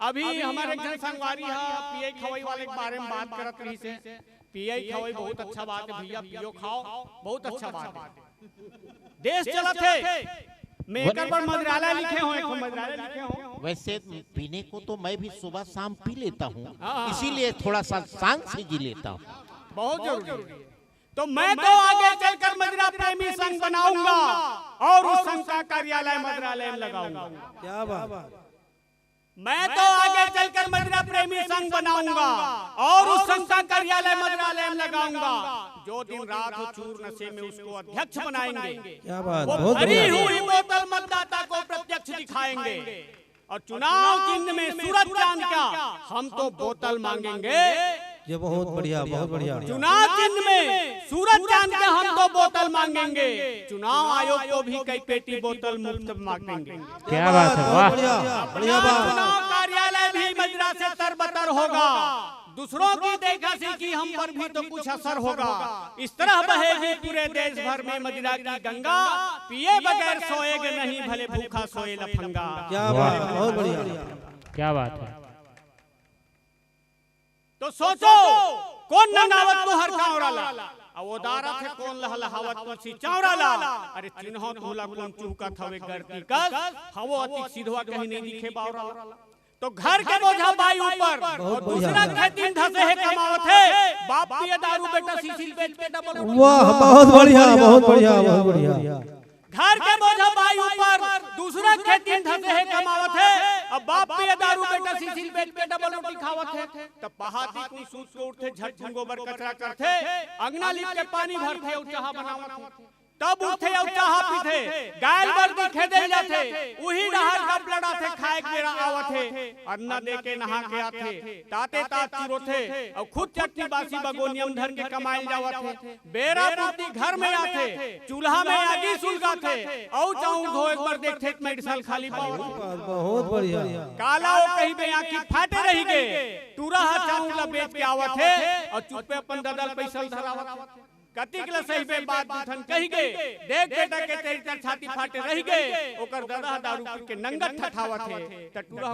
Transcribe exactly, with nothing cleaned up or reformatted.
अभी हमर एक झन संगवारी ह पियई खवई वाले के बारे में बात करत रहिस हे। पियई खवई बहुत अच्छा बात हे भैया, पियो खाओ, बहुत अच्छा बात हे। देश चलत हे, मैं एकर बर मंत्रालय लिखे हों, एक मंत्रालय लिखे हों। वैसे पीने को तो मैं भी सुबह शाम पी लेता हूँ, हाँ, हाँ। इसीलिए थोड़ा सा शांत से जी लेता हूँ। बहुत जरूरी है। तो मैं तो आगे चलकर मदिरा प्रेमी संघ बनाऊंगा और उस संघ का कार्यालय मंत्रालय में लगाऊंगा। क्या बात। मैं तो आगे चलकर मदिरा प्रेमी संघ बनाऊंगा और उस संघ का कार्यालय मंत्रालय में लगाऊंगा। जो दिन रात हो चूर नशे में, उसको अध्यक्ष बनाएंगे। क्या बात, वो बहुत भरी बढ़िया। हुई बोतल मतदाता को प्रत्यक्ष दिखाएंगे और चुनाव चिन्ह में सूरज चांद का हम तो बोतल मांगेंगे। ये बहुत बढ़िया, बहुत बढ़िया। चुनाव चिन्ह में सूरज चांद के हम तो बोतल मांगेंगे। चुनाव आयोग को भी कई पेटी बोतल मुफ्त बांटेंगे। क्या बात है, बहुत वाह। बढ़िया, बढ़िया बात। चुनाव कार्यालय भी मदिरा से तरबतर होगा। दूसरों की देखा सीखी हम पर भी तो कुछ असर होगा। इस तरह बहेगी पूरे देश भर में मदिरा की गंगा। पिए बगैर सोएगे नहीं, भले भूखा सोए लफंगा। क्या बात, बहुत बढ़िया। क्या बात है। तो सोचो, कोन नंगावत तुहर कांवरा ला? अउ ओदारत हे कोन लहलहावत तुलसी चांवरा ला? अरे चिन्हो तुला कोन चुहकत हवे गरती कस, हवो अति सिधवा कहीं नहीं दिखे बावरा ला। तो घर के बोझा बाई ऊपर, बहुत अउ दूसरा बढ़िया। खेतिन धसे हे कमावत हे, बाप पिए दारू बेटा सीसी ल बेच के डबल रोटी। वाह, बहुत बढ़िया, बहुत बढ़िया, बहुत बढ़िया। घर के बोझा बाई ऊपर, दूसरा खेतिन धसे हे कमावत हे, अब बाप पिए दारू बेटा सीसी ल बेच के डबल रोटी खावत हे। तब पहाती कुन सूत के उठथे, झट कुन गोबर कचरा करथे, अंगना लिप के पानी भरथे अउ चाहा बनावत हे। तब उठथे अउ चाहा पीथे, गाय ल बरदी खेदे ल जाथे, उही डहर गप लड़ाथे, खाए के बेरा आवत हे। अन्ना दे के नहा के आथे, ताते तात चुरोथे, अउ खुद चटनी बासी बगोनिया म धर के कमाए ल जावत हे। बेरा बुद्धि घर में आथे, चूल्हा में आगी सुलगाथे, अउ चाउर धोए बर देखथे त मेड़सल खाली पावत हे। बहुत बढ़िया। काला ओ कहिबे आँखी फाटे रहिगे, टूरा ह चाउर ला बेच के आवत हे, अउ चुप्पे अपन ददा ल पइसा ल धरावत हे। कतिक ल सहिबे बात दुठन कहिगे, देख बेटा के चरित्र छाती फाटे रहिगे, ओकर ददा ह दारू पी के नंगत ठठावत हे, त टूरा ह